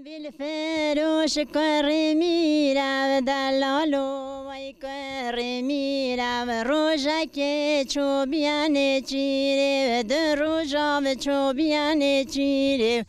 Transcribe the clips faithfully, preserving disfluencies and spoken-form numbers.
Bilfiroş kurê mîrev delalo, wey kurê mîrev, rojekê çûbiyane çîrê, di roja bi çûbiyane çîrê.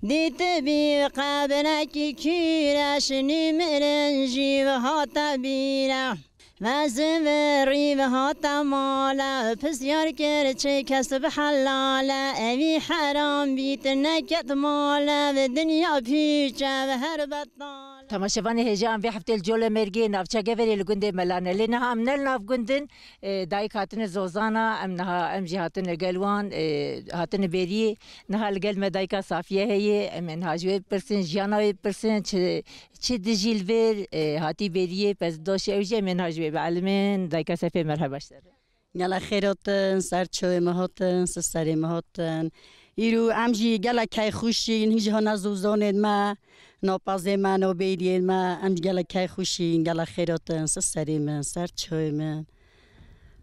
Dîtibî qebrekî kûreş, nîmirin jî hate bîre. Mezin ve rî ve hate male, pisyar kir çi kes bi helale, evî heram bît neket male, ve dinya pîçe ve her betale. Temaşevanê hêja em vê heftê li Colemêrgê navça Geverê li gundê Melane. Lê niha em ne li nav gund in, e, dayik hatine Zozana, em niha, em jî hatine gel wan, e, hatine Bêriyê. Niha li gel me dayika Safiye heye, em ê niha ji wê bipirsin, jiyana wê bipirsin, çi, çi dijî li vêr, e, hatî Bêriyê, pez doşê ew jî em ê niha ji wê bielimin. Dayika Sefê, merheba ji te re. Gela xêr hatin, ser çavê me hatin, ser serê me hatin. Îro em jî gela keyxweş in, hîn jî hana Zozanên me, napazê me, nabêriyên me, em jî gela keyxweş in, gela xêr hatin, ser serê min, ser çavê min.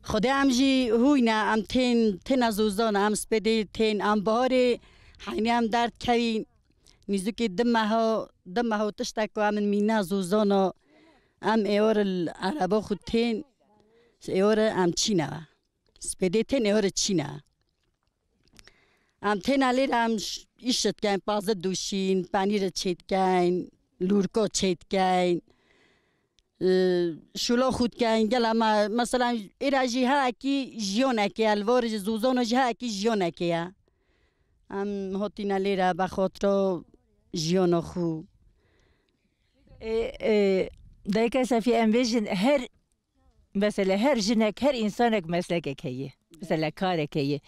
Xwedê em jî hûy ne, em tên, têne Zozana, em spêdê tên, em baharê heynî em derdkevîn. Nîzikî du meha, du meha tiştek ku em in mîna Zozana, em êwar li ereba xwe tên, êwar em çîne. Spêdê tên êwar çîne. Em têne lêre em ş-, îş dikeyn, pazî dûşîn, penîr çêdikeyn, lûrko çêdikeyn. E, şûla xwe dikeyn, gela me, mesela, êra jî heyekî jiyanekê ye, li vir jî Zozana jî heyekî jiyanekê ye. Em hatîne lêre be xatira jiyana xwe. E, e, dayika Sefî, em bêjin her, mesela, her jinek, her însanek meslekek heye. Mesela karek heye.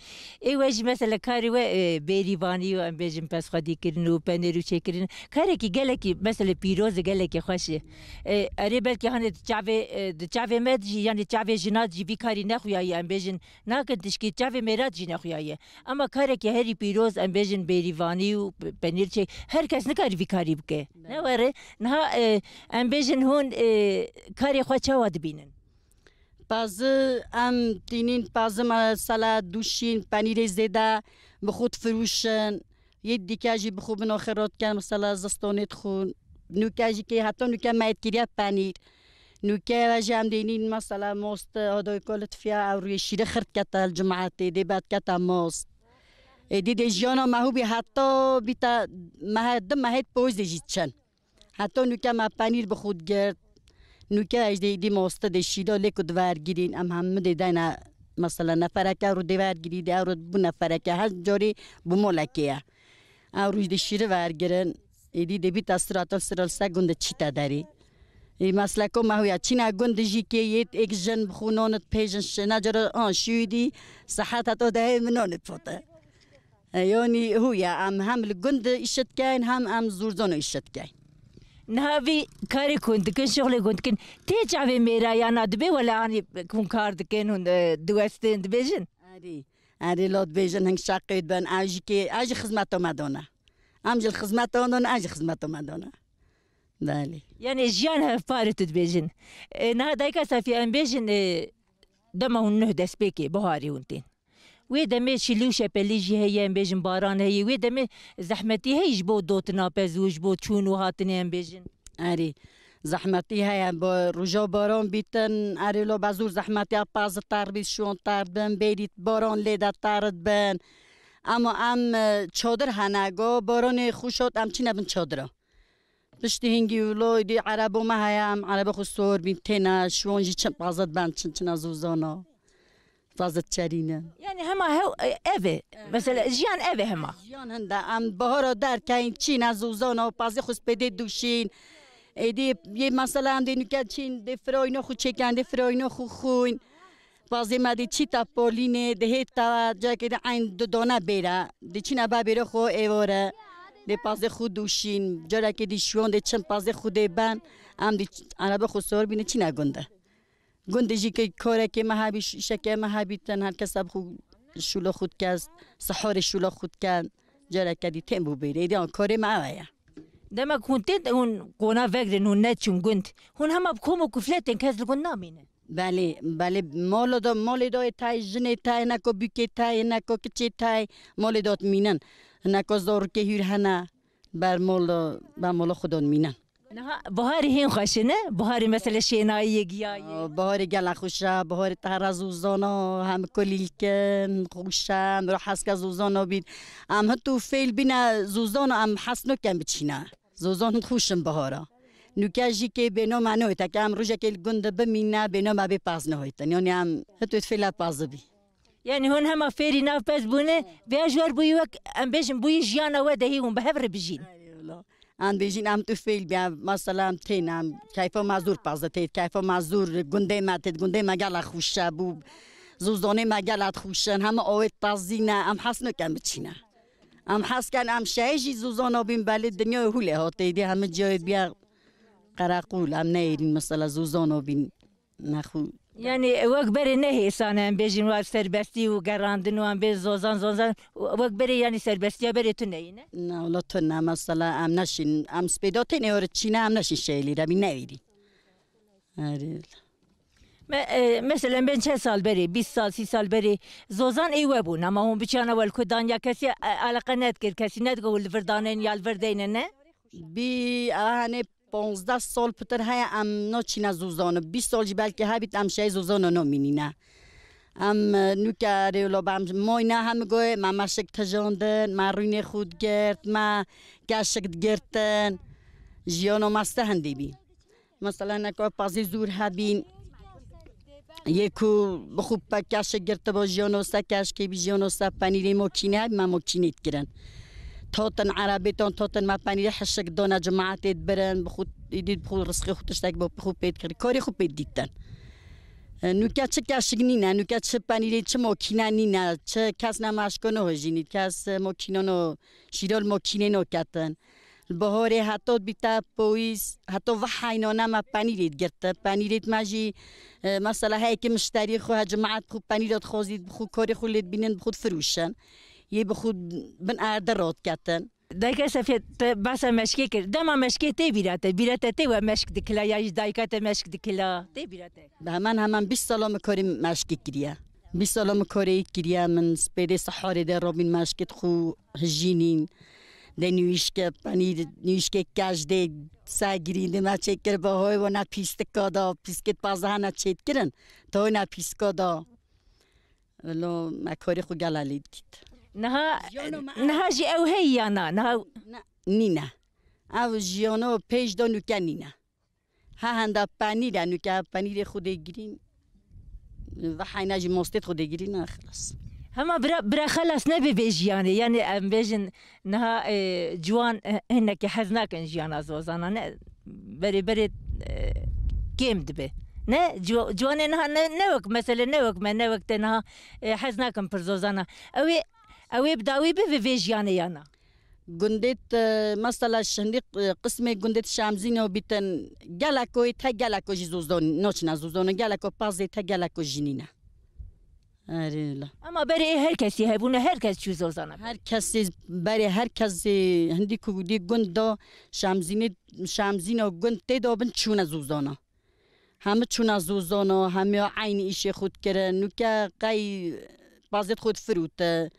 Ê we jî mesela karê we, e, bêrîvanî û em bêjin pesxwedî kirin û penêr û çêkirin. Karekî gelekî mesela pîroz e, gelekî xweş e. E, erê belkî hanê di çavê, e, di çavê me jî, yanî çavê jina jî vî karî nexuyaye, em bêjin nakin tişkî, çavê mêra jî nexuyaye. Ama karekî herî pîroz, em bêjin bêrîvanî û pe-, penîr çê, her kes nikare vî karî bike. Ne were, niha, e, em bêjin hûn, e, karê xwe çawa dibînin? Pazî em tînîn, pazî mesela dûşîn, penîrê zêde bi xwe difirûşin. Yê dîke jî bi xwe bino xerat ken, mesela zistonê dixwin. Nûke jî kê heta nûke me yê kiriye penîr. Nûke ve jî em dênîn mesela most, odoyko li tifiya ew rûyê şîrê xirt kete li cimaetê, dê bet kete most. Êdî dê jiyana me hû bî heta bîte mehe, du mehê pozê jî çin. Heta nûke me penîr bi xwe digirt. Nûke ez dê êdî moste dê şîra lê ku divergirîn, em hemû dê dayne mesela nefereke ewro dê vergirî, dê ewro bû nefereke, her carê bi molekê ye. Ew rûj dê şîri vergirin, êdî dê bîta sira te sira li ser gund çîte derî. Ê mesleko me hûya çîna gund jî kê yê êk jin bi xwe nonit pêjin şine cara an şûdî sehet heta dehê min nonit pote. E, yanî hûya em hem li gund îş dikeyn, hem em Zozana îş dikeyn. Niha vî karê ku hûn dikin, şixulê ku hûn dikin, tê çavê mêra ya na dibê wele hanî hûn kar dikin, hûn, e, diwestin, dibêjin? Erê, erê, la dibêjin hing şeqê dibin, ew jî kê, ew jî xizmeta me dane. Em jî li xizmeta wan dane, ew jî xizmeta me dane. Belê. Yanî jiyan hevpar e tu dibêjin. E, niha dayika Sefî em bêjin, e, dema hûn nuh destpêkê, biharê hûn tên. Wê demê şilî û şepelî jî heye, em bêjin baran heye. Wê demê zehmetî heye ji bo dotina pez û ji bo çûn û hatinê, em bêjin. Erê, zehmetî heye. Bi roja baran bîtin, erê lo be zor zehmetî ya pazî ter bît, şûn ter bin, bêrî baran lê de ter dibin. Ama em, e, çadir hene, go baranê xweş hat, em çîne bin çadira. Piştî hingî wilo dî erebo me heye, em erebo xwe sor bîn têne, şiwan jî çin pazet ben, çin çina Zozana. Pazet çerîne. Yani hema hew, e, ev e. Mesela jiyan ev e hema. Jiyan hinde, em bahara derkeyin, çîne Zozana, pazê xwe spêdê dûşîn. Êdî yê mesela em dê nûke çîn, dê firayno xwe çêken, dê firayno xwe xûyn. Pazê me dê çîta polînê, dê hêta cakê de eyn du dane bêre. Dê çîna ba bêre xwe êvore. Dê pazê xwe dûşîn. Carekê dî şiyon dê çin pazê xwe dê ben. Em dê ç-, erebe xwe sor bîne çîna gunde. Gunde jî ke korekê me hebî, ş-, şekê me hebî ten her kesa bi xwe şûla xwe dike, sihorê şûla xwe diken. Careke dî tên bû bêrê. Êdî an korê me ew ye. Demek hûn tên, hûn qona vegrin, hûn neçûn gund. Hûn hema bi kom û kufletên kes li gund namînin. Belê, belê, mala da, malê da yê tay, jinê tay, neko bûkê tay, neko kiçê tay, malê da dimînin. Neko zorikê hûr hene. Ber mol, ber mola xwe de mînin. Niha biharê hên xweş e, ne? Biharê mesela şênayiyê, giyayê. Aa, biharê gelek xweş e, biharê tehra zûzana, hem kulîl kin, xweş e, em ro hes ke zûzana bît. Em hitu fêl bîne zûzana, em hes noken biçîne. Zûzan hûn xweş in bihara. Nûke jî kê bêno me noyte ke em rojekê li gund de bimîne, bêno me bê paz noytin. Yanî em hitu fêla paz bî. Yani hûn hema fêrî nav pez bûne, vêya ji wer bûyî wek, em bêjin, bûyî jiyana we de hî hûn bi hev re bijîn. Erê wela. Em bêjin em tu fêl bî, em, mesela em tên, em keyfa me zûr pazde têt, keyfa me zûr gundê me têt, gundê me gela xweş e bû, zûzonê me gela xweş in, heme awêt tazî ne, em hes nikin biçîne. Em hes ken em şehê jî zûzona bîn, belê dinyayê hûlê hatê dê, heme ciyayê biya qereqûl, em neyêrîn mesela zûzona bîn. Nexwe. Yani wek berê ne hêsan e, em bêjin wa serbestî û gerandin û em bê zozan, zozan, wek berê yani serbestiya berê tu neyî ne? Na, wala tu ne, mesela em neşin, em spêda têne yor çîne, em neşin şeylî re, bî neyîrî. Erê. Me, e, mesela em bên çend sal berê, bîst sal, sî sal berê, zozan ê we bûn, ama hûn biçiyana wel ku dan ya kesî, e, eleqe nedikir, kesî nedikir hûn li vir danên ya li vir deyne ne? Bî, aha, ne Ponzdeh sal pitir heye em naçîne zûzano. Bîst sal jî belkî hebît em şehê zûzano namînîne. Em, e, nûke rêwlo be em mayne hem goyê me meşik tijandin, me rûnê xwe digirt, me keşik digirtin. Jiyano me stehindî bî. Mesela neka pazê zûr hebîn. Yê ku bi xwe pe keşik girtibo jiyano se keşkê bî jiyano se penîrê mokîne hebî me mokînê dikirin. Totin erebêtan, totin me penîrê hişik dana cemaetê dibirin, bi xwe îdî bi xwe rizqê xwe tiştek bo bi xwe pê dikirin. Karê xwe pê dîtin. E, nûke çi keşik nîne, nûke çi penîrê, çi mokîne nîne, çi kes ne meşko nohojînî, kes, e, mokînano, şîrol mokînê noketin. Li biharê heta dibîte poyîz, heta vihayna ne me penîrê digirti. Penîrê me jî, e, mesela heyekî mişterî xwe he cemaet xwe penîra dixwazî, bi xwe karê xwe lê dibînin, bi xwe difirûşin. Yê bi xwe bin erde radiketin. Dayika Sefiyet, te behsa meşkê kir. Dema meşkê tê bîra te, bîra te tê we meşk dikila ya jî dayika te meşk dikila? Tê bîra te? Bi heman heman bîst sala min karê meşkê kiriye. Bîst sala min karê kiriye, min spêdê siharê de rabîn meşkê xwe hijînîn. De nûîşke penîr, nûîşke kej dê se girîn de me çêkir bi hoy wana pîstika da, pîskê pazahana çêtkirin. Toyna pîska da. Lo me karê xwe gela lê dikît. Niha, Jiyano me niha jî ew heye ya na? Niha Na, nîne. Ew jiyano pêş de nûke nîne. Ha henda penîr e, nûke penîrê xwe dê girîn. Ve heyna jî mostê xwe dê girîn, ha, xilas. Hema bira, bira xelas nebe vê jiyanê. Yani em bêjin niha, e, ciwan, e, hinekî hez nakin jiyana zozana, ne? Berê berê, e, kêm dibe. Ne? Ciwa-, ciwanê niha ne, ne wek, mesele ne wek me, ne wek te niha, e, hez nakin pir zozana. Ew ê, ew ê bi dawî bibe vê jiyanê ya na? Gundêt, e, mesela şindî, e, qismê gundêt Şemzîno bîtin, geleko yê te geleko jî zûzdon, noçina zûzdon, geleko pazê te geleko jî nîne. Erê la. Ama berê her kesî hebûne, her kes çû zozana. Her kesî berê, her kesî hindî ku dî gund do Şemzînê, Şemzîno gund tê do bin çûne zûzdona. Hemî çûna zûzona, hemî eynî îşê xwe dikirin. Nûke qey pazêt xwe difirûte.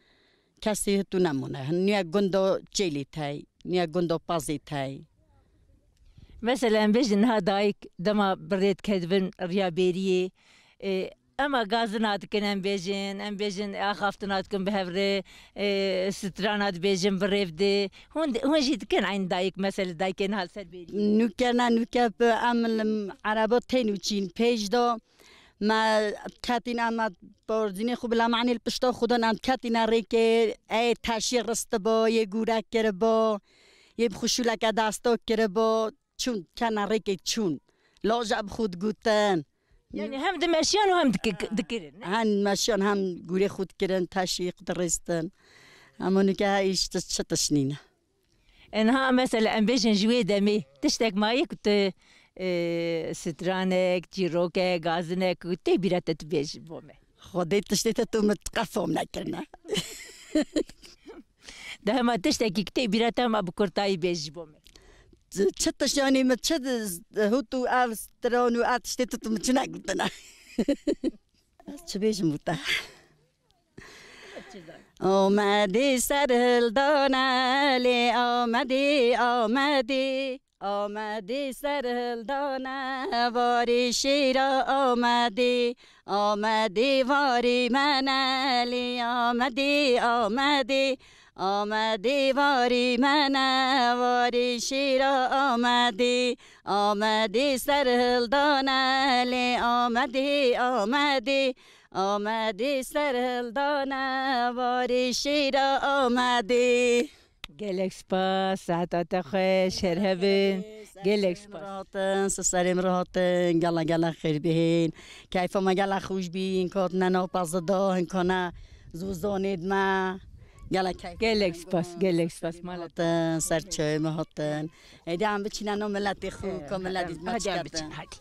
Kesê hitu nemûne. Nûye gundo çêlê tey, nûye gundo pazê tey. Mesela em bêjin niha dayik dema bi rê dikedibin riya bêriyê, e, ema gazina dikin em bêjin, em bêjin axaftina dikin bi hev re, e, strana dibêjin bi rêv de. Hûn, hûn jî dikin eyn dayik, mesela dayikê niha li ser bêriyê? Nûke ne, nûke bi em li ereba tên û çîn pêş de me ketîn, em porzînê xwe bila manê li pişta xwe dan, em ketîne rêkê, ê teşî ristibo, yê gûre kiribo, yê bi xwe şûleke dasta kiribo. Çûn, kena rêkê çûn. Loja bi xwe digutin. Yani hem dimeşiyan û hem diki-, dikirin, ne? Hem meşiyan hem gûrê xwe dikirin, teşî xwe dirêstin. Ama nûke ha îş ti-, çi tişt nîne. E, niha mesela em bêjin ji wê demê tiştek mayê ku tu, e, stranek, çîrokek, gazinek ku tê bîra te tu bêjî bo me. Xwedê tiştê te tu min qefom nekirine. De hema tiştekî tê bîra te hema bi kurtayî bêjî bo me. Çi, çi tişt, yanî min çi hût û ev stran û ev tiştê tu, tu min çi negotine. Ez çi bêjim bo te? Amedî serhildane lê Amedî, Amedî. Amedî serhildane, varî şîra Amedî. Amedî varî menelî, Amedî, Amedî. Amedî varî mene, varî şîra Amedî. Amedî serhildane lê Amedî, Amedî. Amedî serhildane, varî şîra Amedî. Gelek spas, saeta te xweş, her hebin. Gelek spas. Rahatin, siz serê min rahatin, gela gela xêr bihên. Keyfa me gela xweş bîn, kotine nav pezida, hinkane zûzanê me. Gela keyf. Gelek spas, gelek spas, mala te. Hatin, ser çayê me hatin. Êdî em biçîne nav miletê xwe, ka milet dît me. Hadi em biçin, hadi.